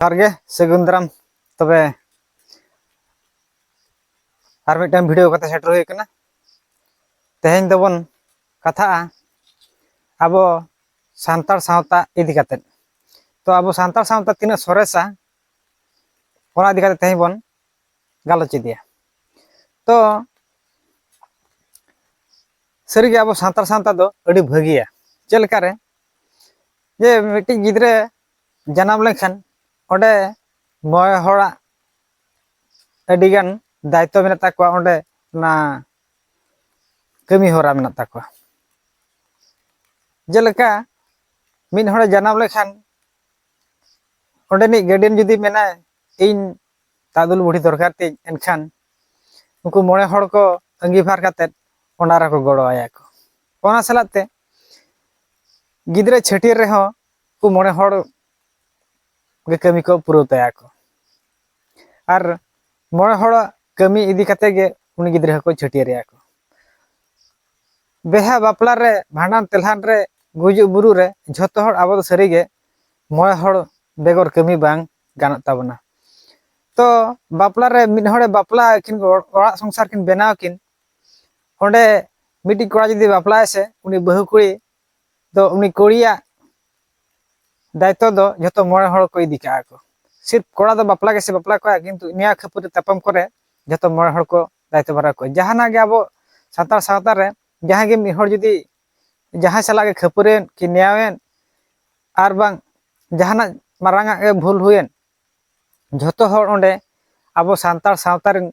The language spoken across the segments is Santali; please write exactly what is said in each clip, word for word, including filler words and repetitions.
ᱡᱚᱦᱟᱨ ᱜᱮ, ᱥᱟᱹᱜᱩᱱ ᱫᱟᱨᱟᱢ᱾ ᱛᱚᱵᱮ ᱟᱨ ᱢᱤᱫᱴᱟᱝ ᱵᱷᱤᱰᱤᱭᱳ ᱠᱟᱛᱮ ᱥᱮᱴᱮᱨ ᱦᱩᱭ ᱠᱟᱱᱟ᱾ ᱛᱮᱦᱮᱧ ᱫᱚᱵᱚᱱ ᱠᱟᱛᱷᱟᱜᱼᱟ ᱟᱵᱚ ᱥᱟᱱᱛᱟᱲ ᱥᱟᱶᱛᱟ ᱤᱫᱤ ᱠᱟᱛᱮᱫ᱾ ᱛᱚ ᱟᱵᱚ ᱥᱟᱱᱛᱟᱲ ᱥᱟᱶᱛᱟ ᱛᱤᱱᱟᱹᱜ ᱥᱚᱨᱮᱥᱟ, ᱚᱱᱟ ᱤᱫᱤ ᱠᱟᱛᱮ ᱛᱮᱦᱮᱧ ᱵᱚᱱ ᱜᱟᱞᱚᱪ ᱤᱫᱤᱭᱟ᱾ ᱛᱚ ᱥᱟᱹᱨᱤᱜᱮ ᱟᱵᱚ ᱥᱟᱱᱛᱟᱲ ᱥᱟᱶᱛᱟ ᱫᱚ ᱟᱹᱰᱤ ᱵᱷᱟᱹᱜᱤᱭᱟ᱾ ᱪᱮᱫ ᱞᱮᱠᱟᱨᱮ? ᱡᱮ ᱢᱤᱫᱴᱤᱡ ᱜᱤᱫᱽᱨᱟᱹ ᱡᱟᱱᱟᱢ ᱞᱮᱱᱠᱷᱟᱱ ᱚᱸᱰᱮ ᱢᱚᱬᱮ ᱦᱚᱲᱟᱜ ᱟᱹᱰᱤᱜᱟᱱ ᱫᱟᱭᱤᱛᱛᱚ ᱢᱮᱱᱟᱜ ᱛᱟᱠᱚᱣᱟ, ᱚᱸᱰᱮ ᱚᱱᱟ ᱠᱟᱹᱢᱤ ᱦᱚᱨᱟ ᱢᱮᱱᱟᱜ ᱛᱟᱠᱚᱣᱟ᱾ ᱡᱮᱞᱮᱠᱟ ᱢᱤᱫ ᱦᱚᱲᱮ ᱡᱟᱱᱟᱢ ᱞᱮᱠᱷᱟᱱ ᱚᱸᱰᱮᱱᱤᱡ ᱜᱟᱨᱰᱤᱭᱟᱱ ᱡᱩᱫᱤ ᱢᱮᱱᱟᱭ, "ᱤᱧ ᱛᱟᱫᱩᱞ ᱵᱩᱲᱦᱤ ᱫᱚᱨᱠᱟᱨ ᱛᱤᱧ", ᱮᱱᱠᱷᱟᱱ ᱩᱱᱠᱩ ᱢᱚᱬᱮ ᱦᱚᱲ ᱠᱚ ᱟᱺᱜᱤᱵᱷᱟᱨ ᱠᱟᱛᱮᱫ ᱚᱱᱟ ᱨᱮᱠᱚ ᱜᱚᱲᱚ ᱟᱭᱟ ᱠᱚ᱾ ᱚᱱᱟ ᱥᱟᱞᱟᱜ ᱛᱮ ᱜᱤᱫᱽᱨᱟᱹ ᱪᱷᱟᱹᱴᱭᱟᱹᱨ ᱨᱮᱦᱚᱸ ᱩᱱᱠᱩ ᱢᱚᱬᱮ ᱦᱚᱲ ᱜᱮ ᱠᱟᱹᱢᱤ ᱠᱚ ᱯᱩᱨᱟᱹᱣ ᱛᱟᱭᱟ ᱠᱚ᱾ ᱟᱨ ᱢᱚᱬᱮ ᱦᱚᱲᱟᱜ ᱠᱟᱹᱢᱤ ᱤᱫᱤ ᱠᱟᱛᱮ ᱜᱮ ᱩᱱᱤ ᱜᱤᱫᱽᱨᱟᱹ ᱦᱚᱸᱠᱚ ᱪᱷᱟᱹᱴᱭᱟᱹᱨᱮᱭᱟ ᱠᱚ᱾ ᱵᱤᱦᱟᱹ ᱵᱟᱯᱞᱟ ᱨᱮ, ᱵᱷᱟᱸᱰᱟᱱ ᱛᱮᱞᱦᱟᱱ ᱨᱮ, ᱜᱩᱡᱩᱜ ᱵᱩᱨᱩ ᱨᱮ ᱡᱷᱚᱛᱚ ᱦᱚᱲ ᱟᱵᱚ ᱫᱚ ᱥᱟᱹᱨᱤᱜᱮ ᱢᱚᱬᱮ ᱦᱚᱲ ᱵᱮᱜᱚᱨ ᱠᱟᱹᱢᱤ ᱵᱟᱝ ᱜᱟᱱᱚᱜ ᱛᱟᱵᱚᱱᱟ᱾ ᱛᱚ ᱵᱟᱯᱞᱟ ᱨᱮ ᱢᱤᱫ ᱦᱚᱲᱮ ᱵᱟᱯᱞᱟ ᱟᱹᱠᱤᱱ ᱠᱚ ᱚᱲᱟᱜ ᱥᱚᱝᱥᱟᱨ ᱠᱤᱱ ᱵᱮᱱᱟᱣ ᱠᱤᱱ, ᱚᱸᱰᱮ ᱢᱤᱫᱴᱤᱡ ᱠᱚᱲᱟ ᱡᱩᱫᱤ ᱵᱟᱯᱞᱟᱭᱟ ᱥᱮ, ᱩᱱᱤ ᱵᱟᱹᱦᱩ ᱠᱩᱲᱤ ᱫᱚ ᱩᱱᱤ ᱠᱩᱲᱤᱭᱟᱜ ᱫᱟᱭᱤᱛᱛᱚ ᱫᱚ ᱡᱷᱚᱛᱚ ᱢᱚᱬᱮ ᱦᱚᱲ ᱠᱚ ᱤᱫᱤ ᱠᱟᱜᱼᱟ ᱠᱚ᱾ ᱥᱤᱨᱯ ᱠᱚᱲᱟ ᱫᱚ ᱵᱟᱯᱞᱟ ᱜᱮᱥᱮ ᱵᱟᱯᱞᱟ ᱠᱚᱣᱟ, ᱠᱤᱱᱛᱩ ᱱᱤᱭᱟᱹ ᱠᱷᱟᱹᱯᱟᱹᱨᱤ ᱛᱟᱯᱟᱢ ᱠᱚᱨᱮ ᱡᱷᱚᱛᱚ ᱢᱚᱬᱮ ᱦᱚᱲ ᱠᱚ ᱫᱟᱭᱤᱛᱛᱚ ᱵᱷᱟᱨ ᱟᱠᱚ᱾ ᱡᱟᱦᱟᱱᱟᱜ ᱜᱮ ᱟᱵᱚ ᱥᱟᱱᱛᱟᱲ ᱥᱟᱶᱛᱟ ᱨᱮ ᱡᱟᱦᱟᱸᱭ ᱜᱮ ᱢᱤᱫ ᱦᱚᱲ ᱡᱩᱫᱤ ᱡᱟᱦᱟᱸᱭ ᱥᱟᱞᱟᱜ ᱜᱮ ᱠᱷᱟᱹᱯᱟᱹᱨᱤᱭᱮᱱ ᱠᱤ ᱱᱮᱭᱟᱣᱮᱱ, ᱟᱨ ᱵᱟᱝ ᱡᱟᱦᱟᱱᱟᱜ ᱢᱟᱨᱟᱝ ᱟᱜ ᱜᱮ ᱵᱷᱩᱞ ᱦᱩᱭᱮᱱ, ᱡᱷᱚᱛᱚ ᱦᱚᱲ ᱚᱸᱰᱮ ᱟᱵᱚ ᱥᱟᱱᱛᱟᱲ ᱥᱟᱶᱛᱟ ᱨᱮᱱ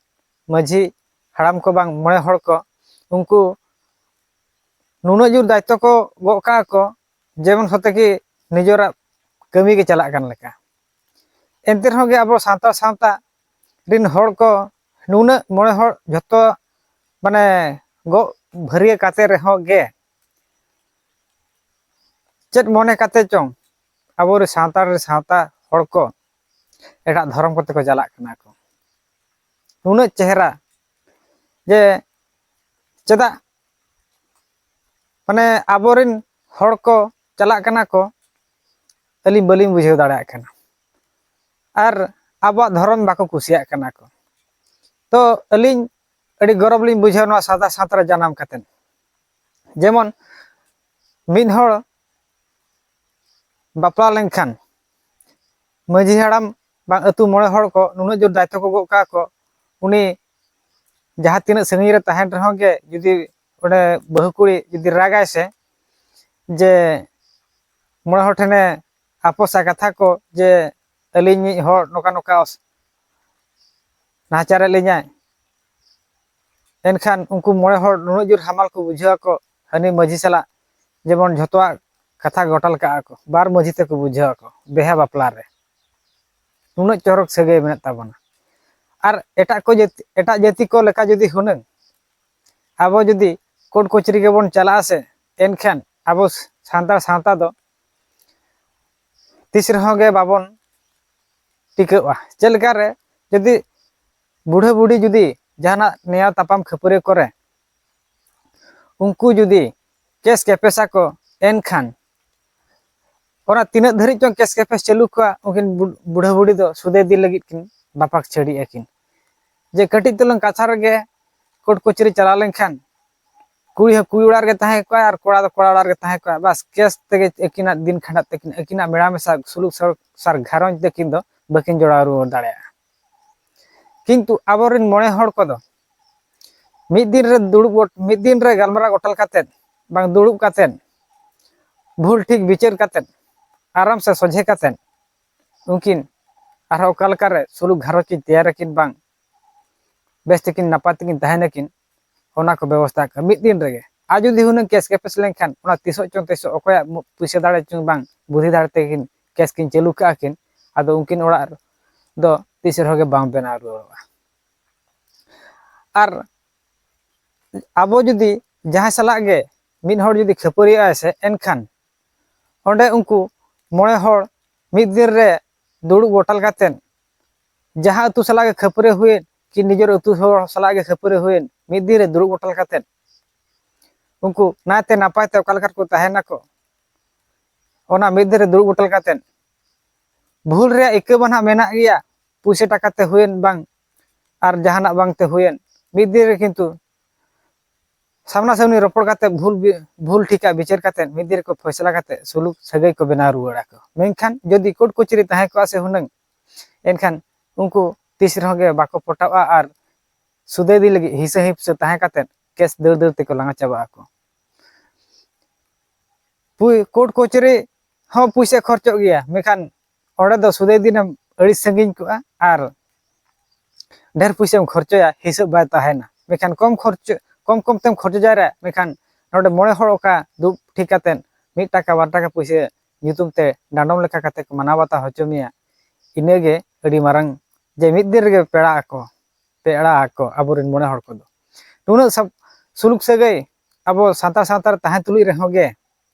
ᱢᱟᱹᱡᱷᱤ ᱦᱟᱲᱟᱢ ᱠᱚ ᱵᱟᱝ ᱢᱚᱬᱮ ᱦᱚᱲ ᱠᱚ, ᱩᱱᱠᱩ ᱱᱩᱱᱟᱹᱜ ᱡᱳᱨ ᱫᱟᱭᱤᱛᱛᱚ ᱠᱚ ᱜᱚᱜ ᱠᱟᱜᱼᱟ ᱠᱚ, ᱡᱮᱢᱚᱱ ᱥᱚᱛᱮ ᱠᱤ ᱱᱤᱡᱮᱨᱟᱜ ᱠᱟᱹᱢᱤ ᱜᱮ ᱪᱟᱞᱟᱜ ᱠᱟᱱ ᱞᱮᱠᱟ᱾ ᱮᱱᱛᱮ ᱨᱮᱦᱚᱸ ᱜᱮ ᱟᱵᱚ ᱥᱟᱱᱛᱟᱲ ᱥᱟᱶᱛᱟ ᱨᱮᱱ ᱦᱚᱲ ᱠᱚ ᱱᱩᱱᱟᱹᱜ ᱢᱚᱬᱮ ᱦᱚᱲ ᱡᱷᱚᱛᱚ ᱢᱟᱱᱮ ᱜᱚᱜ ᱵᱷᱟᱹᱨᱭᱟᱹ ᱠᱟᱛᱮ ᱨᱮᱦᱚᱸ ᱜᱮ ᱪᱮᱫ ᱢᱚᱱᱮ ᱠᱟᱛᱮ ᱪᱚᱝ ᱟᱵᱚᱨᱮᱱ ᱥᱟᱱᱛᱟᱲ ᱨᱮ ᱥᱟᱶᱛᱟ ᱦᱚᱲ ᱠᱚ ᱮᱴᱟᱜ ᱫᱷᱚᱨᱚᱢ ᱠᱚᱛᱮ ᱠᱚ ᱪᱟᱞᱟᱜ ᱠᱟᱱᱟ ᱠᱚ᱾ ᱱᱩᱱᱟᱹᱜ ᱪᱮᱦᱨᱟ ᱡᱮ ᱪᱮᱫᱟᱜ ᱢᱟᱱᱮ ᱟᱵᱚᱨᱮᱱ ᱦᱚᱲ ᱠᱚ ᱪᱟᱞᱟᱜ ᱠᱟᱱᱟ ᱠᱚ, ᱟᱹᱞᱤᱧ ᱵᱟᱹᱞᱤᱧ ᱵᱩᱡᱷᱟᱹᱣ ᱫᱟᱲᱮᱭᱟᱜ ᱠᱟᱱᱟ᱾ ᱟᱨ ᱟᱵᱚᱣᱟᱜ ᱫᱷᱚᱨᱚᱢ ᱵᱟᱠᱚ ᱠᱩᱥᱤᱭᱟᱜ ᱠᱟᱱᱟ ᱠᱚ᱾ ᱛᱚ ᱟᱹᱞᱤᱧ ᱟᱹᱰᱤ ᱜᱚᱨᱚᱵᱽ ᱞᱤᱧ ᱵᱩᱡᱷᱟᱹᱣᱟ ᱱᱚᱣᱟ ᱥᱟᱱᱛᱟᱲ ᱥᱟᱶᱛᱟ ᱨᱮ ᱡᱟᱱᱟᱢ ᱠᱟᱛᱮᱫ᱾ ᱡᱮᱢᱚᱱ ᱢᱤᱫ ᱦᱚᱲ ᱵᱟᱯᱞᱟ ᱞᱮᱱᱠᱷᱟᱱ ᱢᱟᱹᱡᱷᱤ ᱦᱟᱲᱟᱢ ᱵᱟᱝ ᱟᱹᱛᱩ ᱢᱚᱬᱮ ᱦᱚᱲ ᱠᱚ ᱱᱩᱱᱟᱹᱜ ᱡᱳᱨ ᱫᱟᱭᱤᱛᱛᱚ ᱠᱚ ᱜᱚᱜ ᱠᱟᱜᱼᱟ ᱠᱚ, ᱩᱱᱤ ᱡᱟᱦᱟᱸ ᱛᱤᱱᱟᱹᱜ ᱥᱟᱺᱜᱤᱧ ᱨᱮ ᱛᱟᱦᱮᱱ ᱨᱮᱦᱚᱸ ᱜᱮ ᱡᱩᱫᱤ ᱚᱸᱰᱮ ᱵᱟᱹᱦᱩ ᱠᱩᱲᱤ ᱡᱩᱫᱤ ᱨᱟᱜᱟᱭ ᱥᱮ, ᱡᱮ ᱢᱚᱬᱮ ᱦᱚᱲ ᱴᱷᱮᱱᱮ ᱟᱯᱚᱥᱟ ᱠᱟᱛᱷᱟ ᱠᱚ ᱡᱮ ᱟᱹᱞᱤᱧᱤᱡ ᱦᱚᱲ ᱱᱚᱝᱠᱟ ᱱᱚᱝᱠᱟ ᱱᱟᱦᱟᱪᱟᱨᱮᱫ ᱞᱤᱧᱟᱭ, ᱮᱱᱠᱷᱟᱱ ᱩᱱᱠᱩ ᱢᱚᱬᱮ ᱦᱚᱲ ᱱᱩᱱᱟᱹᱜ ᱡᱳᱨ ᱦᱟᱢᱟᱞ ᱠᱚ ᱵᱩᱡᱷᱟᱹᱣ ᱟᱠᱚ, ᱦᱟᱹᱱᱤ ᱢᱟᱹᱡᱷᱤ ᱥᱟᱞᱟᱜ ᱡᱮᱢᱚᱱ ᱡᱷᱚᱛᱚᱣᱟᱜ ᱠᱟᱛᱷᱟ ᱜᱚᱴᱟᱞ ᱠᱟᱜᱼᱟ ᱠᱚ, ᱵᱟᱨ ᱢᱟᱹᱡᱷᱤ ᱛᱮᱠᱚ ᱵᱩᱡᱷᱟᱹᱣ ᱟᱠᱚ ᱵᱤᱦᱟᱹ ᱵᱟᱯᱞᱟ ᱨᱮ᱾ ᱱᱩᱱᱟᱹᱜ ᱪᱚᱨᱚᱠ ᱥᱟᱹᱜᱟᱹᱭ ᱢᱮᱱᱟᱜ ᱛᱟᱵᱚᱱᱟ᱾ ᱟᱨ ᱮᱴᱟᱜ ᱠᱚ ᱡᱟᱹᱛ-, ᱮᱴᱟᱜ ᱡᱟᱹᱛᱤ ᱠᱚ ᱞᱮᱠᱟ ᱡᱩᱫᱤ ᱦᱩᱱᱟᱹᱝ ᱟᱵᱚ ᱡᱩᱫᱤ ᱠᱳᱨᱴ ᱠᱚᱪᱟᱹᱨᱤ ᱜᱮᱵᱚᱱ ᱪᱟᱞᱟᱜᱼᱟ ᱥᱮ, ᱮᱱᱠᱷᱟᱱ ᱟᱵᱚ ᱥᱟᱱᱛᱟᱲ ᱥᱟᱶᱛᱟ ᱫᱚ ᱛᱤᱥ ᱨᱮᱦᱚᱸ ᱜᱮ ᱵᱟᱵᱚᱱ ᱴᱤᱠᱟᱹᱜᱼᱟ᱾ ᱪᱮᱫ ᱞᱮᱠᱟᱨᱮ ᱡᱩᱫᱤ ᱵᱩᱲᱦᱟᱹ ᱵᱩᱲᱦᱤ ᱡᱩᱫᱤ ᱡᱟᱦᱟᱱᱟᱜ ᱱᱮᱭᱟᱣ ᱛᱟᱯᱟᱢ ᱠᱷᱟᱹᱯᱟᱹᱨᱤ ᱠᱚᱨᱮ ᱩᱱᱠᱩ ᱡᱩᱫᱤ ᱠᱮᱥ ᱠᱮᱯᱮᱥᱟ ᱠᱚ, ᱮᱱᱠᱷᱟᱱ ᱚᱱᱟ ᱛᱤᱱᱟᱹᱜ ᱫᱷᱟᱹᱨᱤᱡ ᱪᱚᱝ ᱠᱮᱥ ᱠᱮᱯᱮᱥ ᱪᱟᱹᱞᱩ ᱠᱚᱣᱟ, ᱩᱱᱠᱤᱱ ᱵᱩ-, ᱵᱩᱲᱦᱟᱹ ᱵᱩᱲᱦᱤ ᱫᱚ ᱥᱩᱫᱮ ᱤᱫᱤ ᱞᱟᱹᱜᱤᱫ ᱠᱤᱱ ᱵᱟᱯᱟᱠ ᱪᱷᱟᱹᱲᱤᱜ ᱟᱹᱠᱤᱱ᱾ ᱡᱮ ᱠᱟᱹᱴᱤᱡ ᱛᱩᱞᱩᱝ ᱠᱟᱛᱷᱟ ᱨᱮᱜᱮ ᱠᱳᱨᱴ ᱠᱚᱪᱟᱹᱨᱤ ᱪᱟᱞᱟᱣ ᱞᱮᱱᱠᱷᱟᱱ ᱠᱩᱲᱤ ᱦᱚᱸ ᱠᱩᱲᱤ ᱚᱲᱟᱜ ᱨᱮᱜᱮ ᱛᱟᱦᱮᱸ ᱠᱚᱜᱼᱟ ᱟᱨ ᱠᱚᱲᱟ ᱫᱚ ᱠᱚᱲᱟ ᱚᱲᱟᱜ ᱨᱮᱜᱮ ᱛᱟᱦᱮᱸ ᱠᱚᱜᱼᱟ᱾ ᱵᱟᱥ, ᱠᱮᱥ ᱛᱮᱜᱮ ᱟᱹᱠᱤᱱᱟᱜ ᱫᱤᱱ ᱠᱷᱟᱸᱰᱟᱜ ᱛᱟᱹᱠᱤᱱ, ᱟᱹᱠᱤᱱᱟᱜ ᱢᱮᱲᱟ ᱢᱮᱥᱟ ᱥᱩᱞᱩᱠ ᱥᱚᱝᱥᱟᱨ ᱜᱷᱟᱨᱚᱸᱡᱽ ᱛᱟᱹᱠᱤᱱ ᱫᱚ ᱵᱟᱹᱠᱤᱱ ᱡᱚᱲᱟᱣ ᱨᱩᱣᱟᱹᱲ ᱫᱟᱲᱮᱭᱟᱜᱼᱟ᱾ ᱠᱤᱱᱛᱩ ᱟᱵᱚᱨᱮᱱ ᱢᱚᱬᱮ ᱦᱚᱲ ᱠᱚᱫᱚ ᱢᱤᱫ ᱫᱤᱱ ᱨᱮ ᱫᱩᱲᱩᱵ ᱜᱚᱴ-, ᱢᱤᱫ ᱫᱤᱱ ᱨᱮ ᱜᱟᱞᱢᱟᱨᱟᱣ ᱜᱚᱴᱟᱞ ᱠᱟᱛᱮᱫ, ᱵᱟᱝ ᱫᱩᱲᱩᱵ ᱠᱟᱛᱮᱫ, ᱵᱷᱩᱞ ᱴᱷᱤᱠ ᱵᱤᱪᱟᱹᱨ ᱠᱟᱛᱮᱫ, ᱟᱨᱟᱢ ᱥᱮ ᱥᱚᱡᱷᱮ ᱠᱟᱛᱮᱫ, ᱩᱱᱠᱤᱱ ᱟᱨᱦᱚᱸ ᱚᱠᱟ ᱞᱮᱠᱟᱨᱮ ᱥᱩᱞᱩᱠ ᱜᱷᱟᱨᱚᱸᱡᱽ ᱠᱤᱱ ᱛᱮᱭᱟᱨ ᱟᱹᱠᱤᱱ, ᱵᱟᱝ ᱵᱮᱥ ᱛᱮᱠᱤᱱ ᱱᱟᱯᱟᱭ ᱛᱮᱠᱤᱱ ᱛᱟᱦᱮᱱ ᱟᱹᱠᱤᱱ, ᱚᱱᱟ ᱠᱚ ᱵᱮᱵᱚᱥᱛᱷᱟ ᱠᱟᱜᱼᱟ ᱢᱤᱫ ᱫᱤᱱ ᱨᱮᱜᱮ᱾ ᱟᱨ ᱡᱩᱫᱤ ᱦᱩᱱᱟᱹᱝ ᱠᱮᱥ ᱠᱮᱯᱮᱥ ᱞᱮᱱᱠᱷᱟᱱ, ᱚᱱᱟ ᱛᱤᱥᱚᱜ ᱪᱚᱝ ᱛᱤᱥᱚᱜ ᱚᱠᱚᱭᱟᱜ ᱢᱩ-, ᱯᱩᱭᱥᱟᱹ ᱫᱟᱲᱮ ᱪᱚᱝ ᱵᱟᱝ ᱵᱩᱫᱷᱤ ᱫᱟᱲᱮ ᱛᱮᱠᱤᱱ ᱠᱮᱥ ᱠᱤᱱ ᱪᱟᱹᱞᱩ ᱠᱟᱜᱼᱟ ᱠᱤᱱ, ᱟᱫᱚ ᱩᱱᱠᱤᱱ ᱚᱲᱟᱜ ᱫᱚ ᱛᱤᱥ ᱨᱮᱦᱚᱸ ᱜᱮ ᱵᱟᱝ ᱵᱮᱱᱟᱣ ᱨᱩᱣᱟᱹᱲᱚᱜᱼᱟ᱾ ᱟᱨ ᱟᱵᱚ ᱡᱩᱫᱤ ᱡᱟᱦᱟᱸᱭ ᱥᱟᱞᱟᱜ ᱜᱮ ᱢᱤᱫ ᱦᱚᱲ ᱡᱩᱫᱤ ᱠᱷᱟᱹᱯᱟᱹᱨᱤᱭᱟᱜᱼᱟᱭ ᱥᱮ, ᱮᱱᱠᱷᱟᱱ ᱚᱸᱰᱮ ᱩᱱᱠᱩ ᱢᱚᱬᱮ ᱦᱚᱲ ᱢᱤᱫ ᱫᱤᱱ ᱨᱮ ᱫᱩᱲᱩᱵ ᱜᱚᱴᱟᱞ ᱠᱟᱛᱮᱫ, ᱡᱟᱦᱟᱸ ᱟᱹᱛᱩ ᱥᱟᱞᱟᱜ ᱜᱮ ᱠᱷᱟᱹᱯᱟᱹᱨᱤ ᱦᱩᱭᱮᱱ, ᱠᱤ ᱱᱤᱡᱮᱨ ᱟᱹᱛᱩ ᱦᱚᱲ ᱥᱟᱞᱟᱜ ᱜᱮ ᱠᱷᱟᱹᱯᱟᱹᱨᱤ ᱦᱩᱭᱮᱱ, ᱢᱤᱫ ᱫᱤᱱ ᱨᱮ ᱫᱩᱲᱩᱵ ᱜᱚᱴᱟᱞ ᱠᱟᱛᱮᱫ ᱩᱱᱠᱩ ᱱᱟᱭᱛᱮ ᱱᱟᱯᱟᱭ ᱛᱮ ᱚᱠᱟ ᱞᱮᱠᱟ ᱨᱮᱠᱚ ᱛᱟᱦᱮᱱᱟᱠᱚ, ᱚᱱᱟ ᱢᱤᱫ ᱫᱤᱱ ᱨᱮ ᱫᱩᱲᱩᱵ ᱜᱚᱴᱟᱞ ᱠᱟᱛᱮᱫ ᱵᱷᱩᱞ ᱨᱮᱭᱟᱜ ᱤᱠᱟᱹ ᱢᱟ ᱱᱟᱦᱟᱜ ᱢᱮᱱᱟᱜ ᱜᱮᱭᱟ, ᱯᱩᱭᱥᱟᱹ ᱴᱟᱠᱟ ᱛᱮ ᱦᱩᱭᱮᱱ ᱵᱟᱝ ᱟᱨ ᱡᱟᱦᱟᱱᱟᱜ ᱵᱟᱝ ᱛᱮ ᱦᱩᱭᱮᱱ, ᱢᱤᱫ ᱫᱤᱱ ᱨᱮ ᱠᱤᱱᱛᱩ ᱥᱟᱢᱱᱟ ᱥᱟᱢᱱᱤ ᱨᱚᱯᱚᱲ ᱠᱟᱛᱮ ᱵᱷᱩᱞ ᱵᱤ- ᱵᱷᱩᱞ ᱴᱷᱤᱠᱟᱜ ᱵᱤᱪᱟᱹᱨ ᱠᱟᱛᱮ ᱢᱤᱫ ᱫᱤᱱ ᱨᱮᱠᱚ ᱯᱷᱚᱭᱥᱟᱞᱟ ᱠᱟᱛᱮ ᱥᱩᱞᱩᱠ ᱥᱟᱹᱜᱟᱹᱭ ᱠᱚ ᱵᱮᱱᱟᱣ ᱨᱩᱣᱟᱹᱲ ᱟᱠᱚ᱾ ᱢᱮᱱᱠᱷᱟᱱ ᱡᱩᱫᱤ ᱠᱳᱨᱴ ᱠᱚᱪᱟᱹᱨᱤ ᱛᱟᱦᱮᱸ ᱠᱚᱜᱼᱟ ᱥᱮ ᱦᱩᱱᱟᱹᱝ, ᱮᱱᱠᱷᱟᱱ ᱩᱱᱠᱩ ᱛᱤᱥ ᱨᱮᱦᱚᱸ ᱜᱮ ᱵᱟᱠᱚ ᱯᱚᱴᱟᱜᱼᱟ ᱟᱨ ᱥᱩᱫᱟᱹᱭ ᱫᱤ ᱞᱟᱹᱜᱤᱫ ᱦᱤᱥᱟᱹ ᱦᱤᱯᱥᱟᱹ ᱛᱟᱦᱮᱸ ᱠᱟᱛᱮ ᱠᱮᱥ ᱫᱟᱹᱲ ᱫᱟᱹᱲ ᱛᱮᱠᱚ ᱞᱟᱸᱜᱟ ᱪᱟᱵᱟᱜ ᱟᱠᱚ᱾ ᱯᱩᱭ- ᱠᱳᱨᱴ ᱠᱚᱪᱟᱹᱨᱤ ᱦᱚᱸ ᱯᱩᱭᱥᱟᱹ ᱠᱷᱚᱨᱪᱚᱜ ᱜᱮᱭᱟ, ᱢᱮᱱᱠᱷᱟᱱ ᱚᱸᱰᱮ ᱫᱚ ᱥᱩᱫᱟᱹᱭ ᱫᱤᱱᱮᱢ ᱟᱹᱰᱤ ᱥᱟᱺᱜᱤᱧ ᱠᱚᱜᱼᱟ ᱟᱨ ᱰᱷᱮᱨ ᱯᱩᱭᱥᱟᱹᱢ ᱠᱷᱚᱨᱪᱚᱭᱟ, ᱦᱤᱥᱟᱹᱵ ᱵᱟᱭ ᱛᱟᱦᱮᱱᱟ᱾ ᱢᱮᱱᱠᱷᱟᱱ ᱠᱚᱢ ᱠᱷᱚᱨᱪᱚ ᱠᱚᱢ ᱠᱚᱢ ᱛᱮᱢ ᱠᱷᱚᱨᱪᱚ ᱡᱟᱣᱨᱟᱭᱟ, ᱢᱮᱱᱠᱷᱟᱱ ᱱᱚᱰᱮ ᱢᱚᱬᱮ ᱦᱚᱲ ᱚᱠᱟ ᱫᱩᱲᱩᱵ ᱴᱷᱤᱠ ᱠᱟᱛᱮᱫ ᱢᱤᱫ ᱴᱟᱠᱟ ᱵᱟᱨ ᱴᱟᱠᱟ ᱯᱩᱭᱥᱟᱹ ᱧᱩᱛᱩᱢ ᱛᱮ ᱰᱟᱸᱰᱚᱢ ᱞᱮᱠᱟ ᱠᱟᱛᱮ ᱠᱚ ᱢᱟᱱᱟᱣ ᱵᱟᱛᱟᱣ ᱦᱚᱪᱚ ᱢᱮᱭᱟ, ᱤᱱᱟᱹᱜᱮ ᱟᱹᱰᱤ ᱢᱟᱨᱟᱝ ᱡᱮ ᱢᱤᱫ ᱫᱤᱱ ᱨᱮᱜᱮ ᱯᱮᱲᱟ ᱟᱠᱚ ᱯᱮᱲᱟ ᱟᱠᱚ ᱟᱵᱚᱨᱮᱱ ᱢᱚᱬᱮ ᱦᱚᱲ ᱠᱚᱫᱚ᱾ ᱱᱩᱱᱟᱹᱜ ᱥᱟᱵ- ᱥᱩᱞᱩᱠ ᱥᱟᱹᱜᱟᱹᱭ ᱟᱵᱚ ᱥᱟᱱᱛᱟᱲ ᱥᱟᱶᱛᱟ ᱨᱮ ᱛᱟᱦᱮᱸ ᱛᱩᱞᱩᱡ ᱨᱮᱦᱚᱸ ᱜᱮ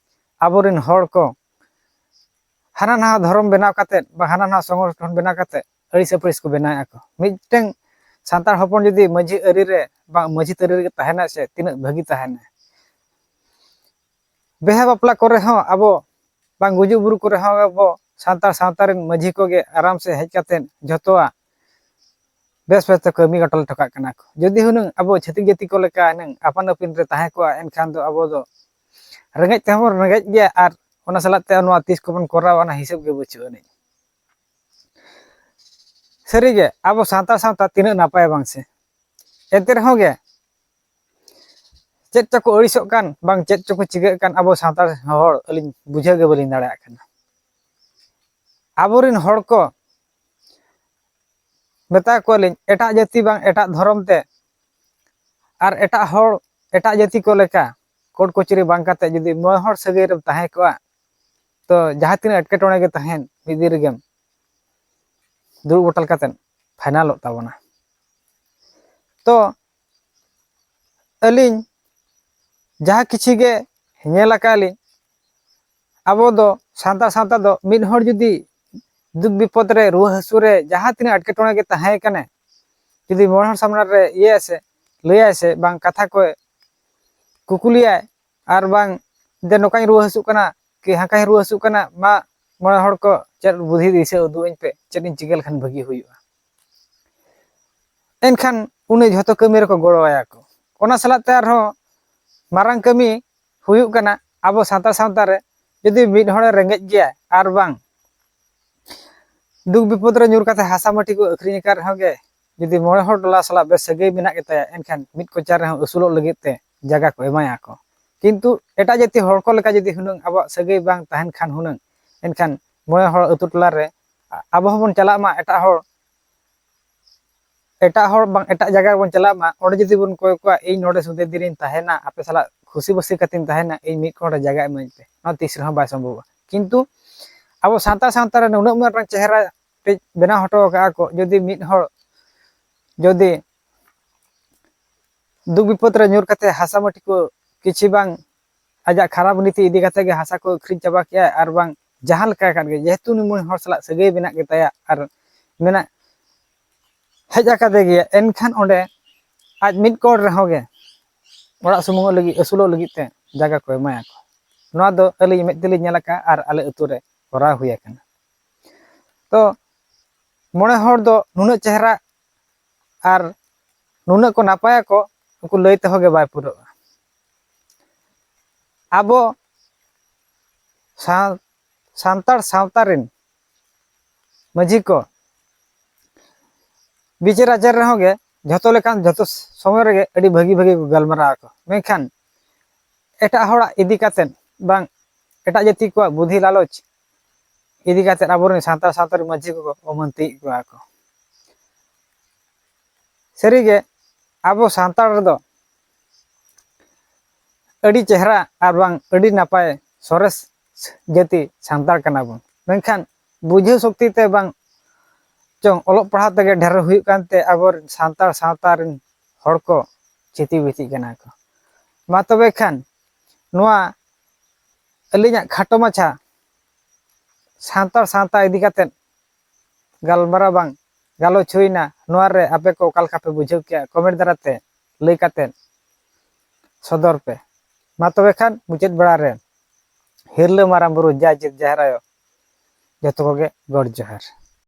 ᱟᱵᱚᱨᱮᱱ ᱦᱚᱲ ᱠᱚ ᱦᱟᱱᱟ ᱱᱟᱣᱟ ᱫᱷᱚᱨᱚᱢ ᱵᱮᱱᱟᱣ ᱠᱟᱛᱮᱫ ᱵᱟ ᱦᱟᱱᱟ ᱱᱟᱣᱟ ᱥᱚᱝᱜᱚᱴᱷᱚᱱ ᱵᱮᱱᱟᱣ ᱠᱟᱛᱮᱫ ᱟᱹᱲᱤᱥ ᱟᱹᱯᱟᱹᱲᱤᱥ ᱠᱚ ᱵᱮᱱᱟᱣᱮᱫᱼᱟ ᱠᱚ᱾ ᱢᱤᱫᱴᱟᱝ ᱥᱟᱱᱛᱟᱲ ᱦᱚᱯᱚᱱ ᱡᱩᱫᱤ ᱢᱟᱹᱡᱷᱤ ᱟᱹᱨᱤ ᱨᱮ ᱵᱟᱝ ᱢᱟᱹᱡᱷᱤ ᱛᱟᱹᱨᱤ ᱨᱮᱜᱮ ᱛᱟᱦᱮᱱᱟᱭ ᱥᱮ ᱛᱤᱱᱟᱹᱜ ᱵᱷᱟᱹᱜᱤ ᱛᱟᱦᱮᱱᱟᱭ᱾ ᱵᱤᱦᱟᱹ ᱵᱟᱯᱞᱟ ᱠᱚᱨᱮ ᱦᱚᱸ ᱟᱵᱚ ᱵᱟᱝ ᱜᱩᱡᱩᱜ ᱵᱩᱨᱩ ᱠᱚᱨᱮ ᱦᱚᱸ ᱟᱵᱚ ᱥᱟᱱᱛᱟᱲ ᱥᱟᱶᱛᱟ ᱨᱮᱱ ᱢᱟᱹᱡᱷᱤ ᱠᱚᱜᱮ ᱟᱨᱟᱢ ᱥᱮ ᱦᱮᱡ ᱠᱟᱛᱮᱫ ᱡᱷᱚᱛᱚᱣᱟᱜ ᱵᱮᱥ ᱵᱮᱥ ᱛᱮ ᱠᱟᱹᱢᱤ ᱜᱚᱴᱟ ᱦᱚᱴᱚ ᱠᱟᱜ ᱠᱟᱱᱟ ᱠᱚ᱾ ᱡᱩᱫᱤ ᱦᱩᱱᱟᱹᱝ ᱟᱵᱚ ᱪᱷᱟᱹᱛᱤᱠ ᱡᱟᱹᱛᱤ ᱠᱚ ᱞᱮᱠᱟ ᱦᱩᱱᱟᱹᱝ ᱟᱯᱟᱱ ᱟᱹᱯᱤᱱ ᱨᱮ ᱛᱟᱦᱮᱸ ᱠᱚᱜᱼᱟ, ᱮᱱᱠᱷᱟᱱ ᱫᱚ ᱟᱵᱚ ᱫᱚ ᱨᱮᱸᱜᱮᱡ ᱛᱮᱦᱚᱸ ᱵᱚᱱ ᱨᱮᱸᱜᱮᱡ ᱜᱮᱭᱟ ᱟᱨ ᱚᱱᱟ ᱥᱟᱞᱟᱜ ᱛᱮ ᱱᱚᱣᱟ ᱛᱤᱥ ᱠᱚᱵᱚᱱ ᱠᱚᱨᱟᱣᱟ ᱚᱱᱟ ᱦᱤᱥᱟᱹᱵ ᱜᱮ ᱵᱟᱹᱪᱩᱜ ᱟᱹᱱᱤᱡ᱾ ᱥᱟᱹᱨᱤᱜᱮ ᱟᱵᱚ ᱥᱟᱱᱛᱟᱲ ᱥᱟᱶᱛᱟ ᱛᱤᱱᱟᱹᱜ ᱱᱟᱯᱟᱭᱟ ᱵᱟᱝ ᱥᱮ? ᱮᱱᱛᱮ ᱨᱮᱦᱚᱸ ᱜᱮ ᱪᱮᱫ ᱪᱚᱠᱚ ᱟᱹᱲᱤᱥᱚᱜ ᱠᱟᱱ ᱵᱟᱝ ᱪᱮᱫ ᱪᱚᱠᱚ ᱪᱤᱠᱟᱹᱜ ᱠᱟᱱ ᱟᱵᱚ ᱥᱟᱱᱛᱟᱲ ᱦᱚᱲ, ᱟᱹᱞᱤᱧ ᱵᱩᱡᱷᱟᱹᱣ ᱜᱮ ᱵᱟᱹᱞᱤᱧ ᱫᱟᱲᱮᱭᱟᱜ ᱠᱟᱱᱟ᱾ ᱟᱵᱚᱨᱮᱱ ᱦᱚᱲ ᱠᱚ ᱢᱮᱛᱟ ᱠᱚᱣᱟᱞᱤᱧ ᱮᱴᱟᱜ ᱡᱟᱹᱛᱤ ᱵᱟᱝ ᱮᱴᱟᱜ ᱫᱷᱚᱨᱚᱢ ᱛᱮ ᱟᱨ ᱮᱴᱟᱜ ᱦᱚᱲ ᱮᱴᱟᱜ ᱡᱟᱹᱛᱤ ᱠᱚ ᱞᱮᱠᱟ ᱠᱳᱨᱴ ᱠᱚᱪᱟᱹᱨᱤ ᱵᱟᱝ ᱠᱟᱛᱮ ᱡᱩᱫᱤ ᱢᱚᱬᱮ ᱦᱚᱲ ᱥᱟᱹᱜᱟᱹᱭ ᱨᱮᱢ ᱛᱟᱦᱮᱸ ᱠᱚᱜᱼᱟ, ᱛᱚ ᱡᱟᱦᱟᱸ ᱛᱤᱱᱟᱹᱜ ᱮᱴᱠᱮᱴᱚᱬᱮ ᱜᱮ ᱛᱟᱦᱮᱱ ᱢᱤᱫ ᱫᱤᱱ ᱨᱮᱜᱮᱢ ᱫᱩᱲᱩᱵ ᱜᱚᱴᱟᱞ ᱠᱟᱛᱮᱫ ᱯᱷᱟᱭᱱᱟᱞᱚᱜ ᱛᱟᱵᱚᱱᱟ᱾ ᱛᱚ ᱟᱹᱞᱤᱧ ᱡᱟᱦᱟᱸ ᱠᱤᱪᱷᱤ ᱜᱮ ᱧᱮᱞ ᱟᱠᱟᱫ ᱞᱤᱧ, ᱟᱵᱚ ᱫᱚ ᱥᱟᱱᱛᱟᱲ ᱥᱟᱶᱛᱟ ᱫᱚ ᱢᱤᱫ ᱦᱚᱲ ᱡᱩᱫᱤ ᱫᱩᱠ ᱵᱤᱯᱚᱫ ᱨᱮ ᱨᱩᱣᱟᱹ ᱦᱟᱹᱥᱩ ᱨᱮ ᱡᱟᱦᱟᱸ ᱛᱤᱱᱟᱹᱜ ᱮᱴᱠᱮᱴᱚᱬᱮ ᱜᱮ ᱛᱟᱦᱮᱸ ᱠᱟᱱᱟ, ᱡᱩᱫᱤ ᱢᱚᱬᱮ ᱦᱚᱲ ᱥᱟᱢᱱᱟ ᱨᱮ ᱤᱭᱟᱹᱭᱟ ᱥᱮ ᱞᱟᱹᱭᱟᱭ ᱥᱮ ᱵᱟᱝ ᱠᱟᱛᱷᱟ ᱠᱚ ᱠᱩᱠᱞᱤᱭᱟᱭ ᱟᱨ ᱵᱟᱝ ᱡᱮ ᱱᱚᱝᱠᱟᱧ ᱨᱩᱣᱟᱹ ᱦᱟᱹᱥᱩᱜ ᱠᱟᱱᱟ ᱠᱤ ᱦᱟᱝᱠᱟᱧ ᱨᱩᱣᱟᱹ ᱦᱟᱹᱥᱩᱜ ᱠᱟᱱᱟ, ᱢᱟ ᱢᱚᱬᱮ ᱦᱚᱲ ᱠᱚ ᱪᱮᱫ ᱵᱩᱫᱷᱤ ᱫᱤᱥᱟᱹ ᱩᱫᱩᱜ ᱟᱹᱧ ᱯᱮ, ᱪᱮᱫ ᱤᱧ ᱪᱤᱠᱟᱹ ᱞᱮᱠᱷᱟᱱ ᱵᱷᱟᱹᱜᱤ ᱦᱩᱭᱩᱜᱼᱟ᱾ ᱮᱱᱠᱷᱟᱱ ᱩᱱᱤ ᱡᱷᱚᱛᱚ ᱠᱟᱹᱢᱤ ᱨᱮᱠᱚ ᱜᱚᱲᱚ ᱟᱭᱟ ᱠᱚ᱾ ᱚᱱᱟ ᱥᱟᱞᱟᱜ ᱛᱮ ᱟᱨᱦᱚᱸ ᱢᱟᱨᱟᱝ ᱠᱟᱹᱢᱤ ᱦᱩᱭᱩᱜ ᱠᱟᱱᱟ ᱟᱵᱚ ᱥᱟᱱᱛᱟᱲ ᱥᱟᱶᱛᱟ ᱨᱮ, ᱡᱩᱫᱤ ᱢᱤᱫ ᱦᱚᱲᱮ ᱨᱮᱸᱜᱮᱡ ᱜᱮᱭᱟ ᱟᱨ ᱵᱟᱝ ᱫᱩᱠ ᱵᱤᱯᱚᱫ ᱨᱮ ᱧᱩᱨ ᱠᱟᱛᱮ ᱦᱟᱥᱟ ᱢᱟᱹᱴᱤ ᱠᱚ ᱟᱹᱠᱷᱨᱤᱧ ᱟᱠᱟᱫ ᱨᱮᱦᱚᱸ ᱜᱮ, ᱡᱩᱫᱤ ᱢᱚᱬᱮ ᱦᱚᱲ ᱴᱚᱞᱟ ᱥᱟᱞᱟᱜ ᱵᱮᱥ ᱥᱟᱹᱜᱟᱹᱭ ᱢᱮᱱᱟᱜ ᱜᱮᱛᱟᱭᱟ, ᱮᱱᱠᱷᱟᱱ ᱢᱤᱫ ᱠᱚᱪᱟ ᱨᱮᱦᱚᱸ ᱟᱹᱥᱩᱞᱚᱜ ᱞᱟᱹᱜᱤᱫ ᱛᱮ ᱡᱟᱭᱜᱟ ᱠᱚ ᱮᱢᱟᱭᱟ ᱠᱚ᱾ ᱠᱤᱱᱛᱩ ᱮᱴᱟᱜ ᱡᱟᱹᱛᱤ ᱦᱚᱲ ᱠᱚ ᱞᱮᱠᱟ ᱡᱩᱫᱤ ᱦᱩᱱᱟᱹᱝ ᱟᱵᱚᱣᱟᱜ ᱥᱟᱹᱜᱟᱹᱭ ᱵᱟᱝ ᱛᱟᱦᱮᱱ ᱠᱷᱟᱱ ᱦᱩᱱᱟᱹᱝ, ᱮᱱᱠᱷᱟᱱ ᱢᱚᱬᱮ ᱦᱚᱲ ᱟᱹᱛᱩ ᱴᱚᱞᱟ ᱨᱮ ᱟᱵᱚ ᱦᱚᱸᱵᱚᱱ ᱪᱟᱞᱟᱜ ᱢᱟ ᱮᱴᱟᱜ ᱦᱚᱲ, ᱮᱴᱟᱜ ᱦᱚᱲ ᱵᱟᱝ ᱮᱴᱟᱜ ᱡᱟᱭᱜᱟ ᱨᱮᱵᱚᱱ ᱪᱟᱞᱟᱜ ᱢᱟ, ᱚᱸᱰᱮ ᱡᱩᱫᱤ ᱵᱚᱱ ᱠᱚᱭ ᱠᱚᱣᱟ, "ᱤᱧ ᱱᱚᱰᱮ ᱥᱩᱫᱷᱤᱨ ᱫᱤᱱᱤᱧ ᱛᱟᱦᱮᱱᱟ, ᱟᱯᱮ ᱥᱟᱞᱟᱜ ᱠᱷᱩᱥᱤ ᱵᱟᱹᱥᱤ ᱠᱟᱛᱮᱧ ᱛᱟᱦᱮᱱᱟ, ᱤᱧ ᱢᱤᱫ ᱠᱚᱬ ᱨᱮ ᱡᱟᱭᱜᱟ ᱮᱢᱟᱹᱧ ᱯᱮ", ᱱᱚᱣᱟ ᱛᱤᱥ ᱨᱮᱦᱚᱸ ᱵᱟᱭ ᱥᱚᱢᱵᱷᱚᱵᱚᱜᱼᱟ᱾ ᱠᱤᱱᱛᱩ ᱟᱵᱚ ᱥᱟᱱᱛᱟᱲ ᱥᱟᱶᱛᱟ ᱨᱮ ᱱᱩᱱᱟᱹᱜ ᱢᱟᱨᱟᱝ ᱪᱮᱦᱨᱟ ᱠᱟᱹᱡ ᱵᱮᱱᱟᱣ ᱦᱚᱴᱚ ᱟᱠᱟᱫᱼᱟ ᱠᱚ, ᱡᱩᱫᱤ ᱢᱤᱫ ᱦᱚᱲ ᱡᱩᱫᱤ ᱫᱩᱠ ᱵᱤᱯᱚᱫ ᱨᱮ ᱧᱩᱨ ᱠᱟᱛᱮ ᱦᱟᱥᱟ ᱢᱟᱹᱴᱤ ᱠᱚ ᱠᱤᱪᱷᱤ ᱵᱟᱝ ᱟᱡᱟᱜ ᱠᱷᱟᱨᱟᱯ ᱱᱤᱛᱤ ᱤᱫᱤ ᱠᱟᱛᱮ ᱜᱮ ᱦᱟᱥᱟ ᱠᱚ ᱟᱹᱠᱷᱨᱤᱧ ᱪᱟᱵᱟ ᱠᱮᱜᱼᱟ, ᱟᱨ ᱵᱟᱝ ᱡᱟᱦᱟᱸ ᱞᱮᱠᱟ ᱟᱠᱟᱫ ᱜᱮ, ᱡᱮᱦᱮᱛᱩ ᱩᱱᱤ ᱢᱚᱬᱮ ᱦᱚᱲ ᱥᱟᱞᱟᱜ ᱥᱟᱹᱜᱟᱹᱭ ᱢᱮᱱᱟᱜ ᱜᱮᱛᱟᱭᱟ ᱟᱨ ᱢᱮᱱᱟᱜ ᱦᱮᱡ ᱟᱠᱟᱫᱮ ᱜᱮᱭᱟ, ᱮᱱᱠᱷᱟᱱ ᱚᱸᱰᱮ ᱟᱡ ᱢᱤᱫ ᱠᱚᱬ ᱨᱮᱦᱚᱸ ᱜᱮ ᱚᱲᱟᱜ ᱥᱩᱢᱩᱝᱚᱜ ᱞᱟᱹᱜᱤᱫ, ᱟᱹᱥᱩᱞᱚᱜ ᱞᱟᱹᱜᱤᱫ ᱛᱮ ᱡᱟᱭᱜᱟ ᱠᱚ ᱮᱢᱟᱭᱟ ᱠᱚ᱾ ᱱᱚᱣᱟ ᱫᱚ ᱟᱹᱞᱤᱧ ᱢᱮᱫ ᱛᱮᱞᱤᱧ ᱧᱮᱞ ᱟᱠᱟᱫᱼᱟ ᱟᱨ ᱟᱞᱮ ᱟᱹᱛᱩ ᱨᱮ ᱠᱚᱨᱟᱣ ᱦᱩᱭ ᱟᱠᱟᱱᱟ᱾ ᱛᱚ ᱢᱚᱬᱮ ᱦᱚᱲ ᱫᱚ ᱱᱩᱱᱟᱹᱜ ᱪᱮᱦᱨᱟ ᱟᱨ ᱱᱩᱱᱟᱹᱜ ᱠᱚ ᱱᱟᱯᱟᱭᱟᱠᱚ, ᱩᱱᱠᱩ ᱞᱟᱹᱭ ᱛᱮᱦᱚᱸ ᱜᱮ ᱵᱟᱭ ᱯᱩᱨᱟᱹᱜᱼᱟ᱾ ᱟᱵᱚ ᱥᱟᱶ ᱥᱟᱱᱛᱟᱲ ᱥᱟᱶᱛᱟ ᱨᱮᱱ ᱢᱟᱹᱡᱷᱤ ᱠᱚ ᱵᱤᱪᱟᱹᱨ ᱟᱪᱟᱨ ᱨᱮᱦᱚᱸ ᱜᱮ ᱡᱷᱚᱛᱚ ᱞᱮᱠᱟᱱ ᱡᱷᱚᱛᱚ ᱥᱚᱢᱚᱭ ᱨᱮᱜᱮ ᱟᱹᱰᱤ ᱵᱷᱟᱹᱜᱤ ᱵᱷᱟᱹᱜᱤ ᱠᱚ ᱜᱟᱞᱢᱟᱨᱟᱣ ᱟᱠᱚ, ᱢᱮᱱᱠᱷᱟᱱ ᱮᱴᱟᱜ ᱦᱚᱲᱟᱜ ᱤᱫᱤ ᱠᱟᱛᱮᱫ ᱵᱟᱝ ᱮᱴᱟᱜ ᱡᱟᱹᱛᱤ ᱠᱚᱣᱟᱜ ᱵᱩᱫᱷᱤ ᱞᱟᱞᱚᱪ ᱤᱫᱤ ᱠᱟᱛᱮᱫ ᱟᱵᱚᱨᱮᱱ ᱥᱟᱱᱛᱟᱲ ᱥᱟᱶᱛᱟ ᱨᱮᱱ ᱢᱟᱹᱡᱷᱤ ᱠᱚᱠᱚ ᱚᱢᱟᱹᱱᱛᱤᱭᱮᱫ ᱠᱚᱣᱟ ᱠᱚ᱾ ᱥᱟᱹᱨᱤᱜᱮ ᱟᱵᱚ ᱥᱟᱱᱛᱟᱲ ᱨᱮᱫᱚ ᱟᱹᱰᱤ ᱪᱮᱦᱨᱟ ᱟᱨ ᱵᱟᱝ ᱟᱹᱰᱤ ᱱᱟᱯᱟᱭ ᱥᱚᱨᱮᱥ ᱡᱟᱹᱛᱤ ᱥᱟᱱᱛᱟᱲ ᱠᱟᱱᱟ ᱵᱚᱱ, ᱢᱮᱱᱠᱷᱟᱱ ᱵᱩᱡᱷᱟᱹᱣ ᱥᱚᱠᱛᱤ ᱛᱮ ᱵᱟᱝ ᱪᱚᱝ ᱚᱞᱚᱜ ᱯᱟᱲᱦᱟᱣ ᱛᱮᱜᱮ ᱰᱷᱮᱨ ᱦᱩᱭᱩᱜ ᱠᱟᱱᱛᱮ ᱟᱵᱚ ᱥᱟᱱᱛᱟᱲ ᱥᱟᱶᱛᱟ ᱨᱮᱱ ᱦᱚᱲ ᱠᱚ ᱪᱷᱤᱛᱤ ᱵᱤᱛᱤᱜ ᱠᱟᱱᱟ ᱠᱚ᱾ ᱢᱟ ᱛᱚᱵᱮ ᱠᱷᱟᱱ ᱱᱚᱣᱟ ᱟᱹᱞᱤᱧᱟᱜ ᱠᱷᱟᱴᱚ ᱢᱟᱪᱷᱟ ᱥᱟᱱᱛᱟᱲ ᱥᱟᱶᱛᱟ ᱤᱫᱤ ᱠᱟᱛᱮᱫ ᱜᱟᱞᱢᱟᱨᱟᱣ ᱵᱟᱝ ᱜᱟᱞᱚᱪ ᱦᱩᱭᱱᱟ, ᱱᱚᱣᱟ ᱨᱮ ᱟᱯᱮ ᱠᱚ ᱚᱠᱟ ᱞᱮᱠᱟ ᱯᱮ ᱵᱩᱡᱷᱟᱹᱣ ᱠᱮᱜᱼᱟ, ᱠᱚᱢᱮᱱᱴ ᱫᱟᱨᱟᱭ ᱛᱮ ᱞᱟᱹᱭ ᱠᱟᱛᱮᱫ ᱥᱚᱫᱚᱨ ᱯᱮ᱾ ᱢᱟ ᱛᱚᱵᱮ ᱠᱷᱟᱱ ᱢᱩᱪᱟᱹᱫ ᱵᱮᱲᱟ ᱨᱮ ᱦᱤᱨᱞᱟᱹ ᱢᱟᱨᱟᱝ ᱵᱩᱨᱩ ᱡᱟᱭ ᱡᱤᱛ ᱡᱟᱦᱮᱨ ᱟᱭᱳ ᱡᱚᱛᱚ ᱠᱚᱜᱮ ᱜᱚᱰ ᱡᱚᱦᱟᱨ᱾